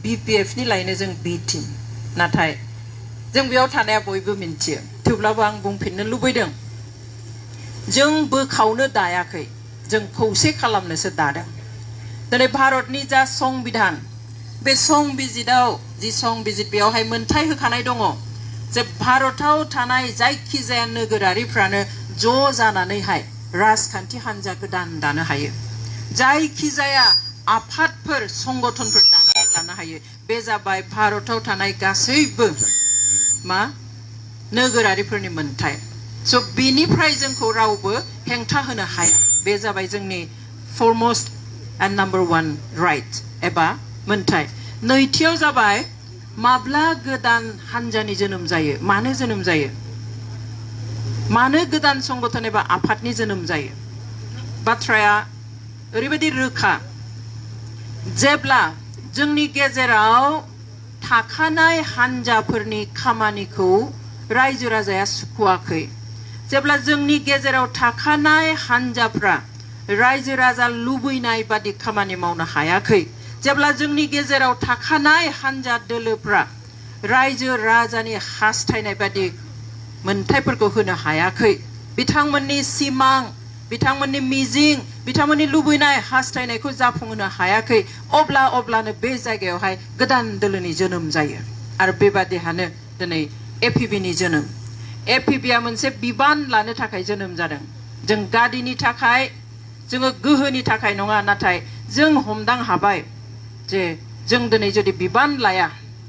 BPF नि लायनो जों B टीम नाथाय जों बेयाव थानाया बयबो मिन्थियो थेवब्लाबो आं बुंफिननो लुबैदों जों बोखावनो दायाखै जों खौसे खालामनोसो दादों दिनै भारतनि जा संबिधान बे संबिजिताव जि संबिजित बेयावहाय मोनथाय होखानाय दङ जे भारताव थानाय जायखिजाया नोगोरारिफ्रानो ज' जानानैहाय राजखान्थि हान्जा गोदान दानो हायो जायखिजाया आफादफोर संगठनफोर दानानै लानो हायो बे जाबाय भारताव थानाय गासैबो मा नोगोरारिफोरनि मोनथाय स' बेनिफ्राय जोंखौ रावबो हेंथा होनो हाया बे जाबाय जोंनि फरमस्ट एन्ड नाम्बार 1 राइट एबा मोनथाय नैथियाव जाबाय माब्ला गोदान हान्जानि जोनोम जायो मानो जोनोम जायो मानो गोदान संगठन एबा आफादनि जोनोम जायो बाथ्राया ओरैबायदि रोखा जेब्ला जोंनि गेजेराव थाखानाय हान्जाफोरनि खामानिखौ रायजो राजाया सुखुवाखै जेब्ला जोंनि गेजेराव थाखानाय हान्जाफ्रा रायजो राजा लुबैनाय बादि खामानि मावनो हायाखै जेब्ला जोंनि गेजेराव थाखानाय हान्जा दोलोफ्रा रायजो राजानि हास्थायनाय बादि मोनथायफोरखौ होनो हायाखै बिथांमोननि सिमां बिथांमोननि मिजिं बिथांमोननि लुबैनाय हास्थायनायखौ जाफुंहोनो हायाखै अब्लानो बे जायगायावहाय गोदान दोलोनि जोनोम जायो आरो बेबादिहानो दिनै एपिबि नि जोनोम एपिबिआ मोनसे बिबान लानो थाखाय जोनोम जादों जों गादिनि थाखाय जोङो गोहोनि थाखाय नङा नाथाय जों हमदां हाबाय जे जों दिनै जुदि बिबान लाया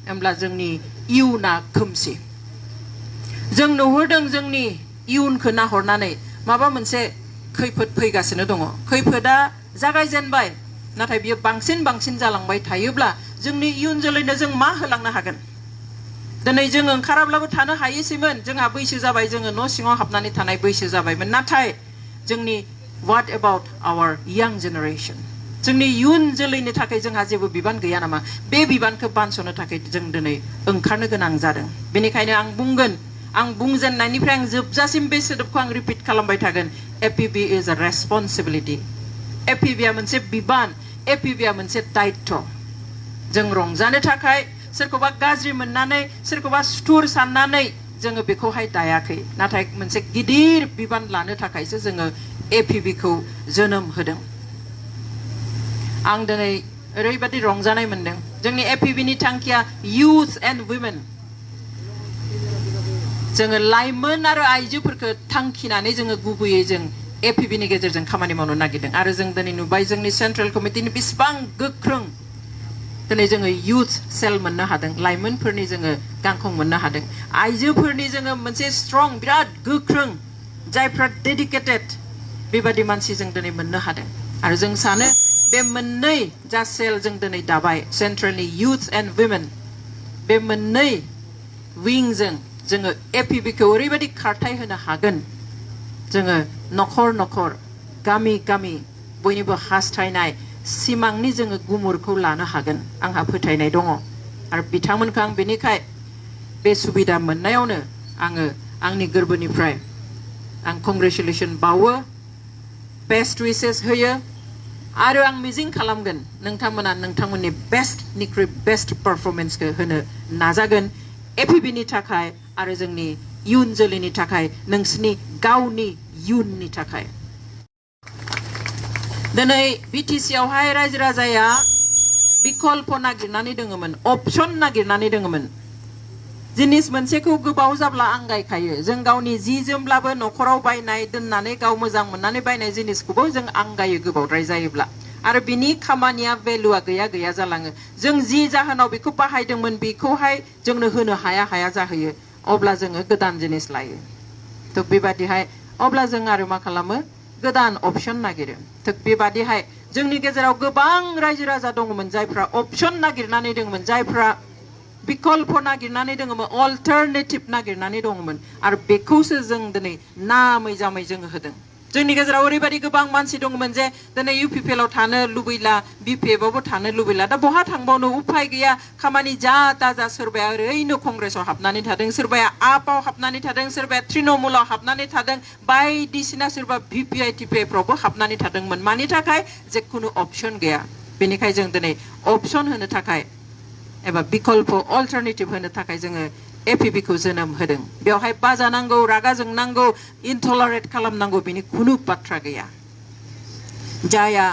होमब्ला जोंनि इयुना खोमसि जों नुहुरदों जोंनि इयुनखौ नाहरनानै माबा मोनसे खैफोद फैगासिनो दङ खैफोदा जागायजेनबाय नाथाय बियो बांसिन जालांबाय थायोब्ला जोंनि इयुन जोलैनो जों मा होलांनो हागोन दिनै जों ओंखाराब्लाबो थानो हायोसैमोन जोंहा बैसो जाबाय जोङो न' सिङाव हाबनानै थानाय बैसो जाबायमोन नाथाय जोंनि what about our young generation जोंनि इयुन जोलैनि थाखाय जोंहा जेबो बिबान गैया नामा बे बिबानखौ बानस'नो थाखाय जों दिनै ओंखारनो गोनां जादों बेनिखायनो आं बुंगोन आं बुंजेननायनिफ्राय आं जोबजासिम बे सोदोबखौ आं रिपिट खालामबाय थागोन एपिबि इज अ रेसपन्सिबिलिटि एपिबिआ मोनसे बिबान एपिबिआ मोनसे दायित्व जों रंजानो थाखाय सोरखौबा गाज्रि मोननानै सोरखौबा सुथुर साननानै जोङो बेखौहाय दायाखै नाथाय मोनसे गिदिर बिबान लानो थाखायसो जोङो एपिबि खौ जोनोम होदों आं दिनै ओरैबादि रंजानाय मोनदों जोंनि एपिबि नि थांखिया youth and women जोङो लाइमोन आरो आइजोफोरखौ थांखिनानै जोङो गुबैयै जों एपिबि नि गेजेरजों खामानि मावनो नागिरदों आरो जों दिनै नुबाय जोंनि सेन्ट्रेल कमिटिनि बेसेबां गोख्रों दिनै जोङो youth सेल मोननो हादों लाइमोनफोरनि जोङो गांखं मोननो हादों आइजोफोरनि जोङो मोनसे स्ट्रं बिराद गोख्रों जायफ्रा डेडिकेटेड बेबादि मानसि जों दिनै मोननो हादों आरो जों सानो बे मोननै जा सेल जों दिनै दाबाय सेन्ट्रेलनि youth and women बे मोननै विंजों जोङो एपिबि खौ ओरैबायदि खारथाय होनो हागोन जोङो नखर नखर गामि गामि बयनिबो हास्थायनाय सिमांनि जोङो गुमुरखौ लानो हागोन आंहा फोथायनाय दङ आरो बिथांमोनखौ आं बेनिखाय बे सुबिदा मोननायावनो आङो आंनि गोरबोनिफ्राय आं कंग्रेचुलेसन बावो बेस्ट विशेस होयो आरो आं मिजिं खालामगोन नोंथांमोना नोंथांमोननि बेस्टनिख्रुइ बेस्ट पारफरमेन्सखौ होनो नाजागोन एपिबि नि थाखाय आरो जोंनि इयुन जोलैनि थाखाय नोंसिनि गावनि इयुननि थाखाय दिनै बिटिसि आवहाय रायजो राजाया बिकल्प नागिरनानै दङमोन अपसन नागिरनानै दङमोन जिनिस मोनसेखौ गोबाव जाब्ला आंगायखायो जों गावनि जि जोमब्लाबो नखराव बायनाय दोननानै गाव मोजां मोननानै बायनाय जिनिसखौबो जों आंगायो गोबावद्राय जायोब्ला आरो बिनि खामानिया भेलुआ गैया जालाङो जों जि जाहोनाव बेखौ बाहायदोंमोन बेखौहाय जोंनो होनो हाया जाहैयो अब्ला जोङो गोदान जिनिस लायो थ' बेबादिहाय अब्ला जों आरो मा खालामो गोदान अपसन नागिरो थ' बेबादिहाय जोंनि गेजेराव गोबां रायजो राजा दङमोन जायफ्रा अपसन नागिरनानै दङमोन जायफ्रा बिकल्प नागिरनानै दङमोन अल्टारनेटिभ नागिरनानै दङमोन आरो बेखौसो जों दिनै नामै जामै जोङो होदों जोंनि गेजेराव ओरैबायदि गोबां मानसि दङमोन जे दिनै इउपिपिएल आव थानो लुबैला बिपिएफ आवबो थानो लुबैला दा बहा थांबावनो उफाय गैया खामानि जा ताजा सोरबाया ओरैनो कंग्रेसाव हाबनानै थादों सोरबाया आपआव हाबनानै थादों सोरबाया तृणमूलाव हाबनानै थादों बायदिसिना सोरबा भिपिआइ टिपिआइफ्रावबो हाबनानै थादोंमोन मानि थाखाय जे खुनु अपसन गैया बेनिखाय जों दिनै अपसन होनो थाखाय एबा बिकल्प अल्टारनेटिभ होनो थाखाय जोङो एपिपि खौ जोनोम होदों बेवहाय बाजानांगौ रागा जोंनांगौ इनटलारेट खालामनांगौ बिनि खुनु बाथ्रा गैया जाया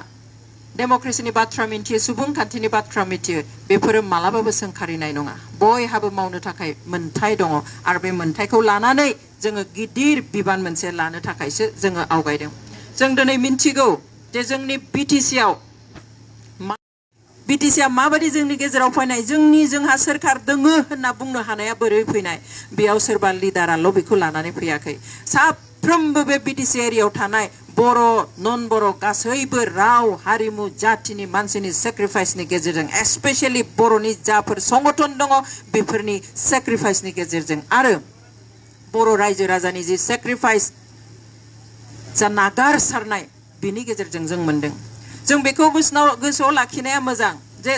डेम'क्रेसिनि बाथ्रा मिथियो सुबुंखान्थिनि बाथ्रा मिथियो बेफोरो मालाबाबो सोंखारिनाय नङा बयहाबो मावनो थाखाय मोन्थाय दङ आरो बे मोन्थायखौ लानानै जोङो गिदिर बिबान मोनसे लानो थाखायसो जोङो आवगायदों जों दिनै मिन्थिगौ जे जोंनि बिटिसि आव बिटिसिआ माबायदि जोंनि गेजेराव फैनाय जोंहा सोरखार दोङो होनना बुंनो हानाया बोरै फैनाय बेयाव सोरबा लिडाराल' बेखौ लानानै फैयाखै साफ्रोमबो बे बिटिसि एरियायाव थानाय बर' नन बर' गासैबो राव हारिमु जातिनि मानसिनि सेक्रिफाइसनि गेजेरजों एस्पेसियेलि बर'नि जाफोर संगठन दङ बेफोरनि सेक्रिफाइसनि गेजेरजों आरो बर' रायजो राजानि जि सेक्रिफाइस जा नागारसारनाय बिनि गेजेरजों जों मोनदों जों बेखौ गोसोआव लाखिनाया मोजां जे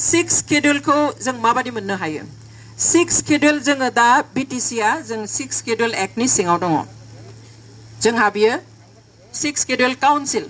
6 शेड्यूलखौ जों माबादि मोननो हायो 6 शेड्यूल जोङो दा बिटिसिआ जों 6 शेड्यूल एक्टनि सिङाव दङ जोंहा बियो 6 शेड्यूल काउन्सिल